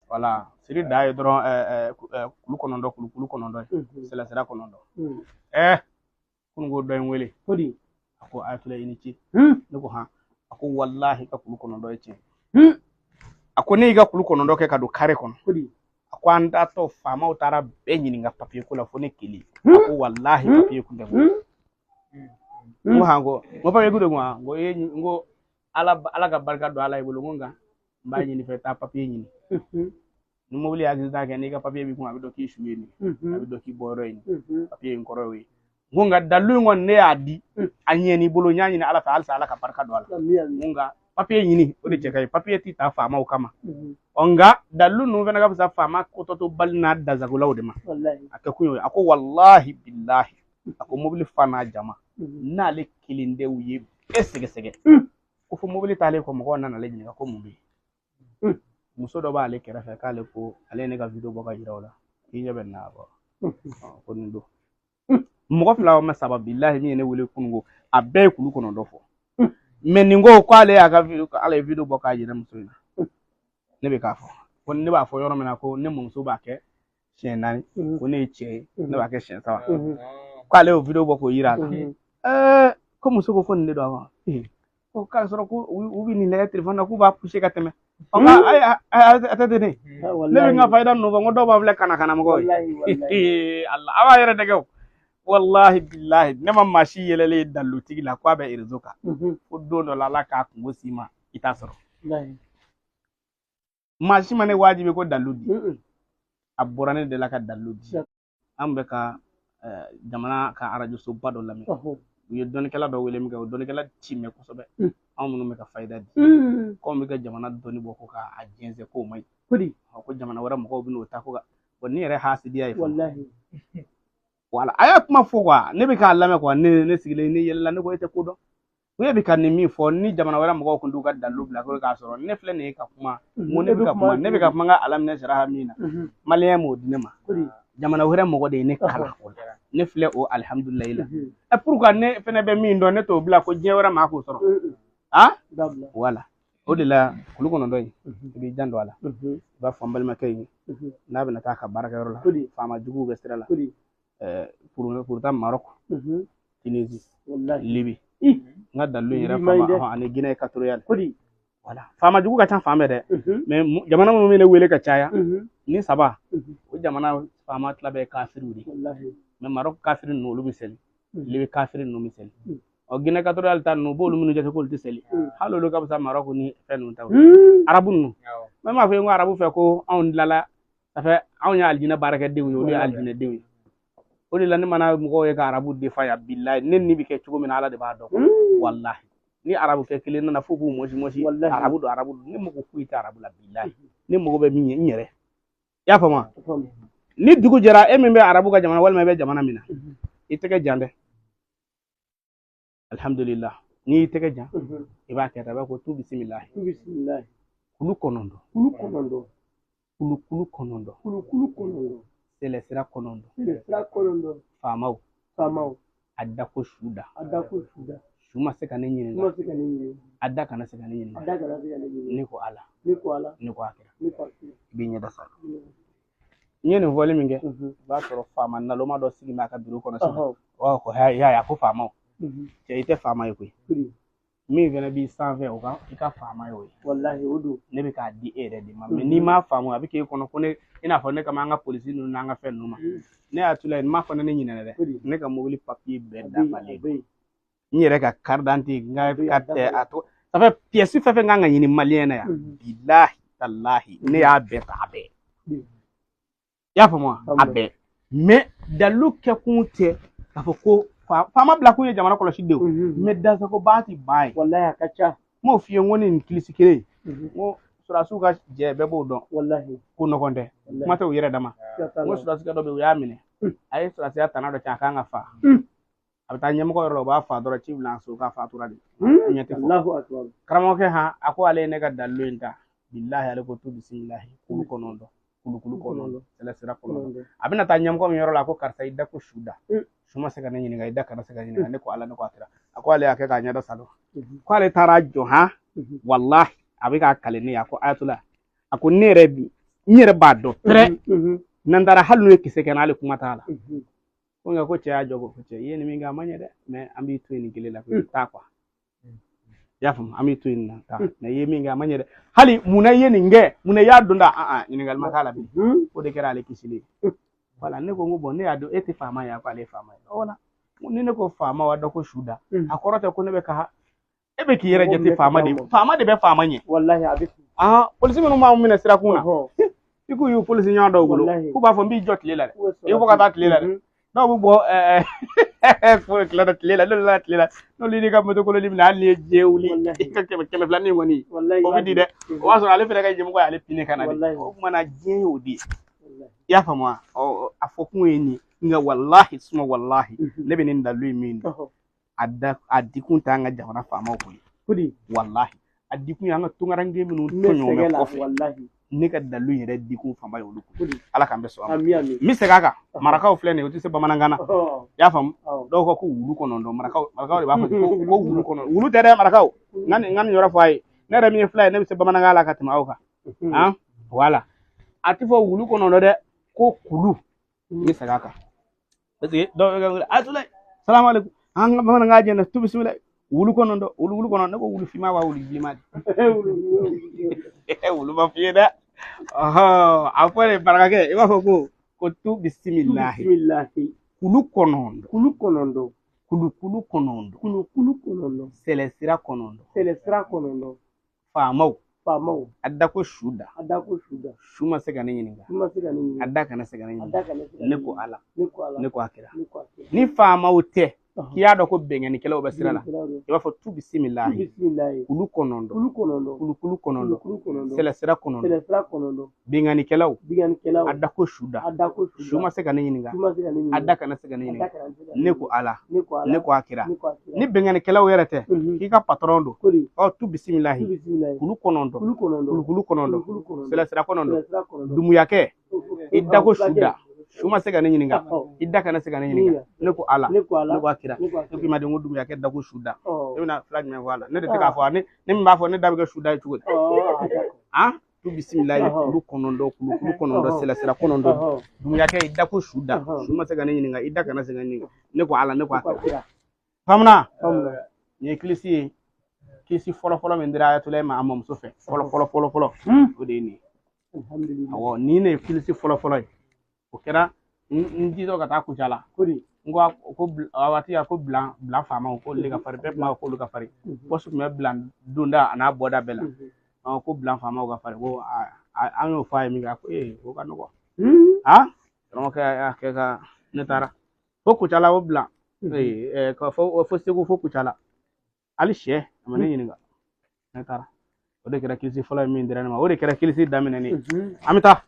Voilà, siri da ye dɔrɔn kulu 9, kulu kulu 9 ye, sɛlɛsira 9. Kunun ko dɔ ye n wele. Kodi. A ko Ayatollah i ni ce. Ne ko han. A ko walahi ka kulu 9 ye tiɲɛ. A ko ne y'i ka kulu 9 kɛ ka don kare kɔnɔ. Kodi. A ko an taatɔ faamaw taara bɛɛ ɲininka papiye ko la fo ne kelen. A ko walahi papiye kun tɛ bɔ. N ko han, ko n ko papiye kun tɛ kun wa? N ko e, n ko Ala, Ala ka barika don Ala i bolo. N ko nka n b'a ɲini fɛ, taa papiye ɲini. Ni mobili ye accident kɛ, n'i ka papiye b'i kun, a bɛ dɔn k'i su ye nin, a bɛ dɔn k'i bɔyɔrɔ ye nin, papiye in kɔrɔ y'o ye. N ko nka dalilu in kɔni ne y'a di, a ɲɛn'i bolo, n y'a ɲini Ala fɛ halisa Ala ka barika don a la. N ko nka papiye ɲini, o de cɛ ka ɲi, papiye ti ta faamaw kama. Ɔ nka dalilu ninnu fana ka fisa faama kotɔtobali n'a dasagolaw de ma. A kɛ kun y'o ye. A ko walahi bilahi, a ko mobili fa n'a jama n'ale kelen de y'u ye bɛɛ sɛgɛsɛgɛ. Ko fo mobili taalen kɔ, mɔgɔw nana ale ɲininka ko mun bɛ yen. Muso dɔ b'ale kɛrɛfɛ k'ale ko ale ye ne ka video bɔ ka yira o la, k'i ɲɛ bɛ nin na bɔ ko nin don. Mɔgɔ 2 walima 3, bilahi, min ye ne wele kununko, a bɛɛ ye kulu 9 fɔ. Mɛ nin ko k'ale y'a ka video, k'ale ye video bɔ k'a yira muso in na. Ne bɛ k'a fɔ ko ne b'a fɔ yɔrɔ min na ko ne mɔmuso b'a kɛ siɲɛ 4, ko ne ye cɛ ye, ne b'a kɛ siɲɛ 3, k'ale y'o video bɔ k'o yira a la. Ko muso ko ko nin de don a ma ko k'a sɔrɔ ko u bɛ nin lajɛ telefɔni na, k'u b'a pousser ka tɛmɛ. Ɔ nka ayi, a tɛ ten, ne bɛ n ka fayida ninnu fɔ, n ko dɔw b'a filɛ kana kana mɔgɔw ye. Allah, a b'a yɛrɛ dɛgɛ o. Walahi bilahi, ne ma maa si yɛlɛlen dalilutigi la k'a bɛ réseau kan, fo don dɔ la Ala k'a kungo s'i ma, i t'a sɔrɔ. Maa si ma ne wajibi ko dalilu di, a bɔra ne de la ka dalilu di. An bɛ ka jamana ka arajosoba dɔ lamɛn, u ye dɔnnikɛla dɔ wele min kɛ, o dɔnnikɛla ti mɛn kosɛbɛ. Anw minnu bɛ ka fayida di, k'anw bɛ ka jamana dɔnni bɔ ko k'a jɛnsɛn, k'o man ɲi, ko jamana wɛrɛ mɔgɔw bɛ n'o ta ko ka bɔn ne yɛrɛ hasidiya ye. Wala a y'a kuma fɔ quoi, ne bɛ k'a lamɛn quoi, ne sigilen ne yɛlɛla, ne ko e tɛ ko dɔn. U ye bɛ ka nin min fɔ, ni jamana wɛrɛ mɔgɔw kun t'u ka dalilu bila ko k'a sɔrɔ ne filɛ nin ye ka kuma, n ko ne bɛ ka kuma, ne bɛ ka kuma n ka alaminɛ saraha min na, maliyɛn m'o di ne ma, jamana wɛrɛ mɔgɔ de ye ne kalan o la, ne filɛ o alihamudulilayi la. Ɛ pourquoi ne fɛnɛ bɛ min dɔn, ne t'o bila ko diɲɛ wɛrɛ maa k'o sɔrɔ? Ah wala, o de la kulu 9 in, i b'i janto a la. I b'a fɔ n balimakɛ in n'a bɛna taa a ka baarakɛyɔrɔ la, faama juguw bɛ sira la, pour taa Maroc, Tunisie, Libye, n ka dalilu in yɛrɛ faama ani Guinée équatoriale. Wala faama jugu ka ca fan bɛɛ dɛ, mais jamana minnu bɛ ne wele ka caya ni 3, o jamana faama tila bɛɛ kafiriw de. Mais Maroc kafiri ninnu olu bɛ seli, Libye kafiri ninnu bɛ seli, ɔ Guinée équatoriale ta ninnu u b'olu minnu jate k'olu tɛ seli, hali olu ka fisa Maroc ni fɛn ninnu taw ye. Arabu ninnu, ne m'a fɔ ye ko arabu fɛ ko anw tilala, ça fait anw ye alijinɛ baarakɛdenw ye, olu ye alijinɛdenw ye. O de la ne mana mɔgɔw ye ka arabu defa yan, bilahi, ne ni bɛ kɛ cogo min na Ala de b'a dɔn. Walahi ni arabu kɛ kelen nana fo k'u mɔsi mɔsi, arabu don, arabu don, ne mago foyi tɛ arabu la, bilahi. Ne mago bɛ min ye n yɛrɛ, i y'a faamu? Ni dugu jɛra, e min bɛ arabu ka jamana walima i bɛ jamana min na, i tɛgɛ jan dɛ, alihamudulila. N'i y'i tɛgɛ jan, i b'a kɛ tan, i b'a fɔ tu bisimilahi, kulu 9, kulu 9, kulu kulu 9, kulu kulu 9, sɛlɛ sira 9, sɛlɛ sira 9, faamaw, faamaw, a da ko su da, a da ko su da, su ma se ka ne ɲininka, su ma se ka ne ɲininka, a da kana se ka ne ɲininka, a da kana se ka ne ɲininka, ne ko Ala, ne ko Ala, ne ko a kira, ne ko a kira. I b'i ɲɛ da sa. N ye nin fɔli min kɛ, i b'a sɔrɔ faama naloma dɔ sigi b'a ka biro kɔnɔ sisan, o b'a fɔ ko i y'a ye a ko faamaw, cɛ i tɛ faama ye koyi, min fana b'i sanfɛ o kan i ka faama ye o ye. Walahi o don. Ne bɛ k'a di e yɛrɛ de ma, mɛ n'i m'a faamu a bɛ k'e kɔnɔ ko ne, i n'a fɔ ne kama an ka polisi ninnu n'an ka fɛn ninnu ma. Ne y'a tu la yen, n m'a fɔ ne ɲinɛna dɛ, ne ka mobili papiye bɛɛ dafalen don, n yɛrɛ ka carte d'identité, n ka carte a to, ça fait pièce fɛn fɛn kan ka ɲini maliyɛn na yan, bilahi talahi, ne y'a bɛɛ ta, a bɛɛ. I y'a faamu wa? A bɛɛ. Mais dalilu kɛkun tɛ k'a fɔ ko faama bila kun ye jamana kɔlɔsi de o, mais dasagoba ti ban ye. Walahi a ka ca. N m'o f'i ye, n ko ni nin kilisi kelen, n ko sɔrɔdasiw ka jɛ bɛɛ b'o dɔn. Walahi. Ko nɔgɔn tɛ, kuma tɛ u yɛrɛ dama. N ko sɔrɔdasikɛ dɔ bɛ yen, u y'a minɛ, a ye sɔrɔdasiya tana dɔ cɛ, a kan ka fa. A bɛ taa ɲɛmɔgɔ yɔrɔ la, u b'a fa dɔrɔn, ci bila so k'a fatura de. Ɲɛ tɛ fɔ. Karamɔgɔkɛ han, a ko ale ye ne ka dalilu in ta, bilahi, ale ko tu bisimilahi, kulu 9, kulu kulu 9, sɛlɛ sira 9. A bɛna taa ɲɛmɔgɔ min yɔrɔ la, a ko karisa i da ko su da, su ma se ka ne ɲininka, i da kana se ka ɲininka, ne ko Ala, ne ko a kira. A ko ale y'a kɛ k'a ɲɛda salo, ko ale taara jɔ han, walahi a bɛ k'a kale ne ye, a ko Ayatollah, a ko ne yɛrɛ bi N yɛrɛ b'a dɔn pɛrɛ. N'an taara hali n'u ye kisɛ kɛ n na, hali kuma t'a la. Ko nka ko cɛ y'a jɔ ko cɛ i ye nin min kɛ a ma ɲɛ dɛ, mais an b'i to yen nin kelen la ko taa quoi. I y'a faamu, an b'i to yen na taa, mais i ye min kɛ a ma ɲɛ dɛ. Hali munna i ye nin kɛ, munna i y'a don da, an ɲininkali ma k'a la bi. O de kɛra ale kisili ye. Voilà, ne ko n ko bon, ne y'a dɔn e tɛ faama ye, a ko ale ye faama ye. Voilà, ni ne ko faama wa dɔ ko su da, a kɔrɔ tɛ ko ne bɛ ka e bɛ k'i yɛrɛ jate faama de ye. Faama de bɛ faama ɲɛ. Walahi a bɛ. Polisi minnu b'anw minɛ sirakun na, i k'u y'u polisi ɲɔgɔn dɔw bolo, k'u b'a fɔ n b'i jɔ tile la dɛ, i bɛ bɔ ka taa tile la dɛ. Dɔw bɛ bɔ tile la tile la, n'olu la tile la, n'olu y'i ka moto kololi minɛ, hali n'i ye diɲɛ wuli, i ka kɛmɛ fila ni kɔni o bɛ di dɛ. O b'a sɔrɔ ale fana ka ɲɛmɔgɔ y'ale pine ka na dɛ. O tuma na diɲɛ y'o de ye. I y'a faamu wa? A fɔ kun ye nin ye. Nka walahi suma walahi, ne bɛ nin dalu in min dɔn, a dikun t'an ka jamana faamaw koyi. Walahi a dikun y'an ka tunkaranke minnu tɔɲɔ bɛ kɔfɛ. Ne ka dalu yɛrɛ dikun fanba ye olu koyi. Ala k'an bɛ sɔn a ma. N bɛ segin a kan. Marakaw filɛ nin ye, u tɛ se bamanankan na. I y'a faamu, dɔw ko ko wulu kɔnɔntɔn, marakaw de b'a fɔ ko wulu kɔnɔntɔn. Wulu tɛ dɛ marakaw. N ka nin yɔrɔ fɔ a ye. Ne yɛrɛ min ye fila ye, ne bɛ se bamanankan la ka tɛmɛ aw kan. Voilà, a tɛ fɔ wulu kɔnɔntɔn dɛ, ko kulu. N bɛ segin a kan parce que dɔw bɛ ka wele, asulayi salamu aleykum, an ka bamanankan jɛnɛ tu bisimila, wulu kɔnɔntɔn, wulu kɔnɔntɔn. Ne ko wulu finman wa wulu bilenman de? Wulu ma f'i ye dɛ. A fɔ de marakakɛ, i b'a fɔ ko tu bisimilahi. Kulu kɔnɔntɔn, kulu kɔnɔntɔn, kulu kulu kɔnɔntɔn, kulu kulu kɔnɔntɔn, sɛlɛsira kɔnɔntɔn, sɛlɛsira kɔnɔntɔn, faamaw, faamaw, a da ko su da, a da ko su da, su ma se ka ne ɲininka, su ma se ka ne ɲininka, a da kana se ka ne ɲininka, ne ko Ala, ne ko Ala, ne ko a kira. Ni faamaw tɛ, k'i y'a dɔn ko bɛnkannikɛlaw bɛ sira la, i b'a fɔ tu bisimilahi, kulu kɔnɔntɔn, kulu kɔnɔntɔn, kulu kulu kɔnɔntɔn, sɛlɛsira kɔnɔntɔn, sɛlɛsira kɔnɔntɔn, bɛnkannikɛlaw, bɛnkannikɛlaw, a da ko su da, a da ko su da, su ma se ka ne ɲininka, su ma se ka ne ɲininka, a da kana se ka ne ɲininka, ne ko Ala, ne ko Ala, ne ko a kira. Ni bɛnkannikɛlaw yɛrɛ tɛ, k'i ka patɔrɔn don, ɔ tu bisimilahi, kulu kɔnɔntɔn, kulu kɔnɔntɔn, kulu kulu kɔnɔntɔn, sɛlɛsira kɔnɔntɔn, dumuyakɛ, i da ko su da, su ma se ka ne ɲininka, i da kana se ka ne ɲininka, ne ko Ala, ne ko Ala, ne ko a kira. Ne ko i ma den ko dumuyakɛ da ko su da, e bɛna fila jumɛn fɔ a la? Ne de tɛ k'a fɔ, ne min b'a fɔ, ne da bɛ kɛ su da ye cogo di? Tu bisimilahi, kulu kɔnɔntɔn, kulu kulu kɔnɔntɔn, sɛlɛsira kɔnɔntɔn, dumuyakɛ, i da ko su da, su ma se ka ne ɲininka, i da kana se ka ne ɲininka, ne ko Ala, ne ko a kira. Faamuna? Nin ye kilisi ye, kilisi fɔlɔ fɔlɔ min dira Ayatollah ma a mamuso fɛ, fɔlɔ fɔlɔ fɔlɔ fɔlɔ, o de ye nin ye. Awɔ, nin de ye kilisi fɔlɔ fɔlɔ ye. O kɛra n jitɔ ka taa Kucala. N ko a waati ko bila faamaw k'olu de ka farin, bɛɛ tun b'a fɔ k'olu ka farin. Pɔsi tun bɛ bila donda a n'a bɔda bɛɛ la. Ko bila faamaw ka farin, ko an y'o fɔ a ye min kɛ, a ko ee o ka nɔgɔn. Karamɔgɔkɛ y'a kɛ ka ne taara fo Kucala, o bila fo Segu, fo Kucala, hali sɛ a ma ne ɲininka, ne taara. O de kɛra kilisi fɔlɔ ye min dira ne ma, o de kɛra kilisi daminɛnen ye. An bɛ taa.